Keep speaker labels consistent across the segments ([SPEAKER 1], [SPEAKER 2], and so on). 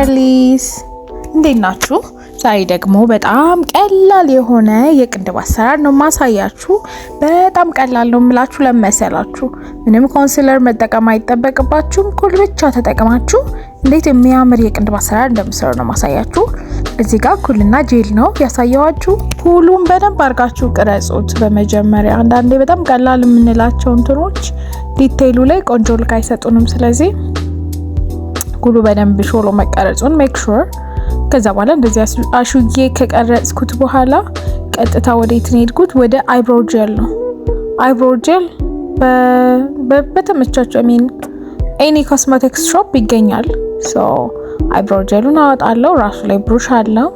[SPEAKER 1] Girlies፣ እንዴት ናችሁ? ዛሬ ደግሞ በጣም ቀላል የሆነ የቅንድብ አሰራር ነው ማሳያችሁ። በጣም ቀላል ነው የምላችሁ ለመሰላችሁ ምንም concealer መጠቀም አይጠበቅባችሁም። ኩል ብቻ ተጠቅማችሁ እንዴት የሚያምር የቅንድብ አሰራር እንደምሰሩ ነው ማሳያችሁ። እዚህ ጋር ኩልና ጄል ነው ያሳየኋችሁ። ኩሉን በደንብ አድርጋችሁ ቅረጹት በመጀመሪያ። አንዳንዴ በጣም ቀላል የምንላቸው እንትኖች detail ኡ ላይ ቆንጆ look አይሰጡንም። ስለዚህ ኩሉ በደንብ ሾሎ መቀረጹን make sure። ከዛ በኋላ እንደዚህ አሹጌ ከቀረጽኩት በኋላ ቀጥታ ወደ የት ነው የሄድኩት? ወደ eyebrow gel ነው። Eyebrow gel በተመቻቸው mean any cosmetics shop ይገኛል። So eyebrow gel ኡን አወጣለሁ። ራሱ ላይ ብሩሽ አለው።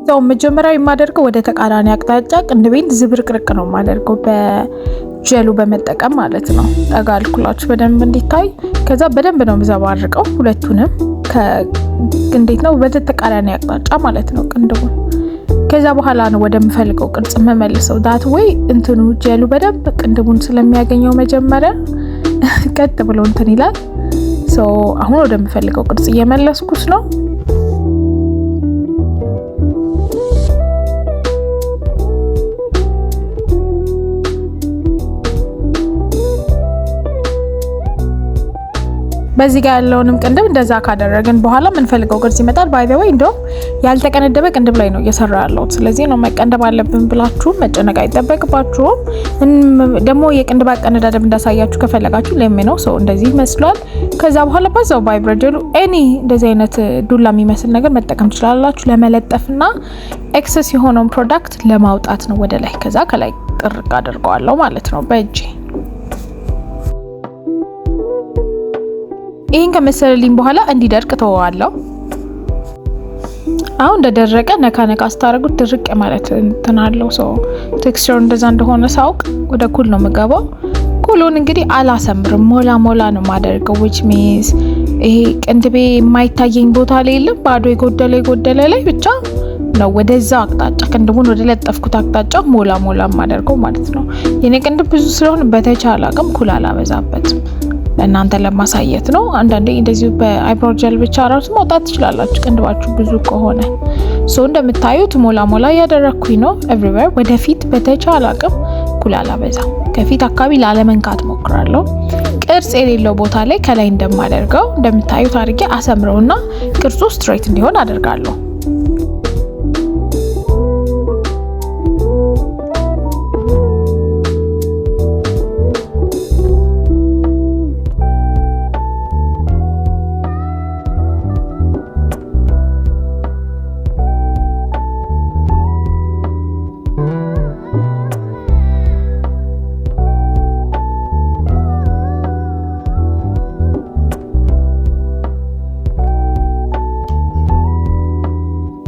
[SPEAKER 1] So መጀመሪያ የማደርገው ወደ ተቃራኒ አቅጣጫ ቅንድቤን ዝብርቅርቅ ነው የማደርገው በጀሉ በመጠቀም ማለት ነው። ጠጋ አልኩላችሁ በደንብ እንዲታይ። ከዛ በደንብ ነው የምዘባርቀው ሁለቱንም፣ እንዴት ነው፣ ወደ ተቃራኒ አቅጣጫ ማለት ነው ቅንድቡን። ከዛ በኋላ ነው ወደምፈልገው ቅርጽ መመልሰው። That way እንትኑ ጀሉ በደንብ ቅንድቡን ስለሚያገኘው መጀመሪያ ቀጥ ብሎ እንትን ይላል። So አሁን ወደምፈልገው ቅርጽ እየመለስኩት ነው። በዚህ ጋር ያለውንም ቅንድብ እንደዛ ካደረግን በኋላ የምንፈልገው ቅርጽ ይመጣል። By the way እንደውም ያልተቀነደበ ቅንድብ ላይ ነው እየሰራ ያለሁት። ስለዚህ ነው መቀንደብ አለብን ብላችሁ መጨነቅ አይጠበቅባችሁም። ደግሞ የቅንድብ አቀነዳደብ እንዳሳያችሁ ከፈለጋችሁ let me know። So እንደዚህ ይመስሏል። ከዛ በኋላ በዛው በ eyebrow gel ኡ any እንደዚህ አይነት ዱላ የሚመስል ነገር መጠቀም ትችላላችሁ ለመለጠፍና excess የሆነውን product ለማውጣት ነው ወደ ላይ። ከዛ ከላይ ጥርቅ አድርገዋለሁ ማለት ነው በእጄ። ይህን ከመሰለልኝ በኋላ እንዲደርቅ ተወዋለሁ። አሁን እንደደረቀ ነካ ነካ ስታደርጉት ድርቅ ማለት እንትን አለው። So texture ኡ እንደዛ እንደሆነ ሳውቅ ወደ ኩል ነው የምገባው። ኩሉን እንግዲህ አላሰምርም፣ ሞላ ሞላ ነው የማደርገው። Which means ይሄ ቅንድቤ የማይታየኝ ቦታ ላይ የለም፣ ባዶ የጎደለ የጎደለ ላይ ብቻ ነው ወደዛ አቅጣጫ ቅንድቡን ወደ ለጠፍኩት አቅጣጫ ሞላ ሞላ የማደርገው ማለት ነው። የኔ ቅንድብ ብዙ ስለሆነ በተቻለ አቅም ኩል አላበዛበትም። ለእናንተ ለማሳየት ነው። አንዳንዴ እንደዚሁ በ eyebrow gel ብቻ ራሱ ማውጣት ትችላላችሁ ቅንድባችሁ ብዙ ከሆነ። So እንደምታዩት ሞላ ሞላ እያደረግኩኝ ነው everywhere። ወደፊት በተቻለ አቅም ኩል አላበዛም። ከፊት አካባቢ ላለመንካት ሞክራለሁ። ቅርጽ የሌለው ቦታ ላይ ከላይ እንደማደርገው እንደምታዩት አድርጌ አሰምረውና ቅርጹ straight እንዲሆን አደርጋለሁ።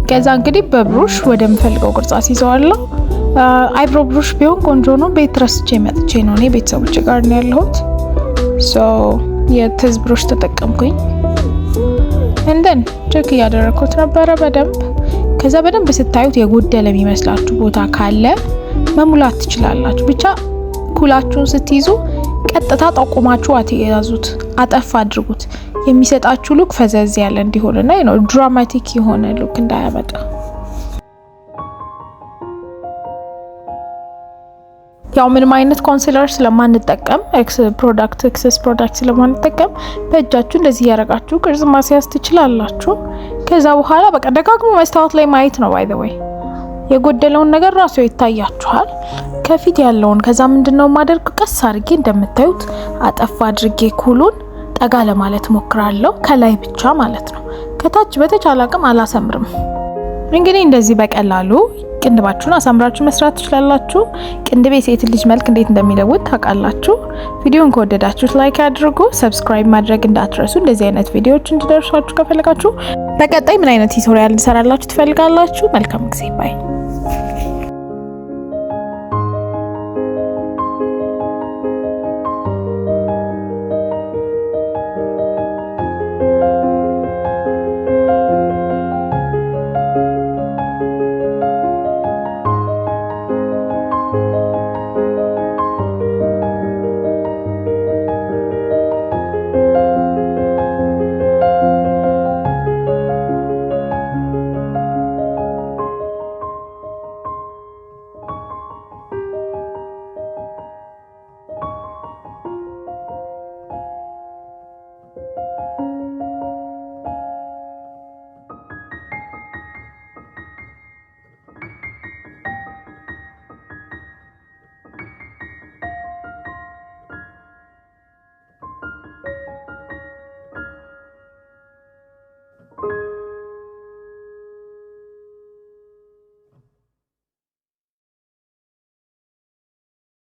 [SPEAKER 1] ከዛ እንግዲህ በብሩሽ ወደምፈልገው ቅርጽ አስይዘዋለሁ። Eyebrow brush ቢሆን ቆንጆ ነው። ቤት ረስቼ መጥቼ ነው፣ እኔ ቤተሰቦች ጋር ነው ያለሁት። So የ tooth brush ተጠቀምኩኝ። And then check እያደረግኩት ነበረ በደንብ። ከዛ በደንብ ስታዩት የጎደለ የሚመስላችሁ ቦታ ካለ መሙላት ትችላላችሁ። ብቻ ኩላችሁን ስትይዙ ቀጥታ ጠቁማችሁ አትያዙት፣ አጠፍ አድርጉት። የሚሰጣችሁ look ፈዘዝ ያለ እንዲሆንና dramatic የሆነ look እንዳያመጣ። ያው ምንም አይነት concealer ስለማንጠቀም፣ product excess product ስለማንጠቀም በእጃችሁ እንደዚህ እያደረጋችሁ ቅርጽ ማስያዝ ትችላላችሁ። ከዛ በኋላ በቃ ደጋግሞ መስታወት ላይ ማየት ነው። By the way የጎደለውን ነገር ራሱ ይታያችኋል። ከፊት ያለውን ከዛ ምንድነው ማደርግ፣ ቀስ አድርጌ እንደምታዩት አጠፍ አድርጌ ኩሉን ጠጋ ለማለት ሞክራለሁ። ከላይ ብቻ ማለት ነው። ከታች በተቻለ አቅም አላሰምርም። እንግዲህ እንደዚህ በቀላሉ ቅንድባችሁን አሳምራችሁ መስራት ትችላላችሁ። ቅንድብ የሴት ልጅ መልክ እንዴት እንደሚለውጥ ታውቃላችሁ። ቪዲዮን ከወደዳችሁት like አድርጉ፣ subscribe ማድረግ እንዳትረሱ። እንደዚህ አይነት ቪዲዮዎች እንዲደርሷችሁ ከፈለጋችሁ፣ በቀጣይ ምን አይነት tutorial እንሰራላችሁ ትፈልጋላችሁ? መልካም ጊዜ፣ bye።